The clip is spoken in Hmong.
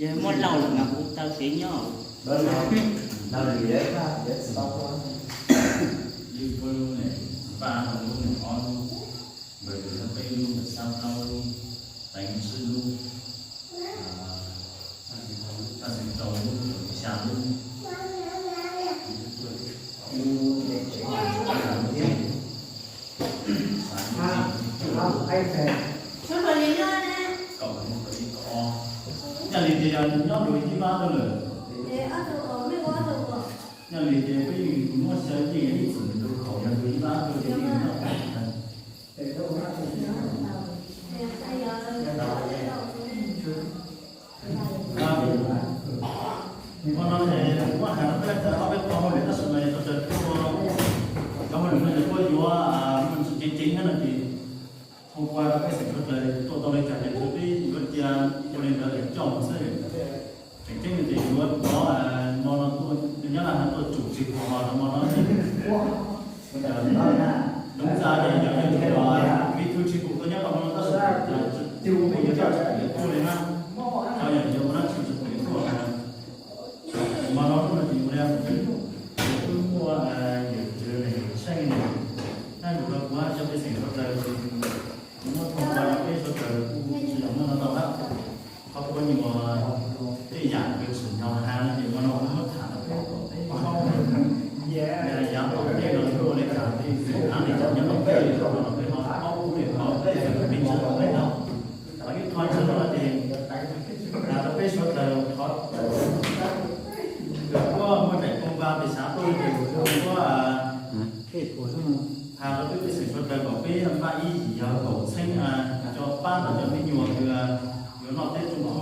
Yog muaj laus lawm mas kuv taw kev nyob. Lwm pua lub ne, Vaj Hau lub ne, ob lub, Npawg Lwm lub peb lub, Npawg Xab plaub lub, Teev tsib lub, Thaj Xeem rau lub, Xya lub. Nyaj li tias nyob dua ib vab tuaj lawm. Nyaj li tias peb yeej muab xyaw yeej ib txwm tus khaum yog dua ib vab tuaj li yeej nyob. Hmo no ces muab hais rau peb tias ob peb qho hauj lwm tab sis mas yog sawv daws tuaj, cov hauj lwm no ces tuaj yuav muaj tsis ceev ceev thiab no ces thoob qua rau peb xeem sawv daws tuaj tau li cas ces peb yuav cia ua li ntawd es coj mus xwb. Tseem ceeb no ces yuav cov hmo no tuaj nyob laj no tuaj tsum tsis pom los rau hmo no. Đúng ra ces yog cov bí thư tri bộ tuaj nyob rau hmo no tab sis yog cov tsis pom tuaj li na, cov yog yog ua dab tsi tsis pom tuaj. Hmo no lub no ces ua li, kuv twb muaj yawm txwv ne, yawm tsheej ne, nab yus rau kuv cov pej xeem sawv daws, kuv muab thoob qua rau peb sawv daws kuj tsis yog muaj no tau hab. Qhov kuv nyuam tej yam kws tsim nyog has no ces ua no kuv muab tham rau peb kom peb paub, yav tom ntej no ua li cas tej xeem dab li cas nyob tom ntej no peb ho paub ua li paub peb tsis tau peb no. Qhov ib qho ntxiv no ces has rau peb sawv daws qhov kws puab muaj daim koob vaj pes xav tuaj ces puab has rau peb pej xeem sawv daws kom peb npaj ib yim yog kaum txheeb coj pab ntawm cov me nyuam kws yuav noj teb tso.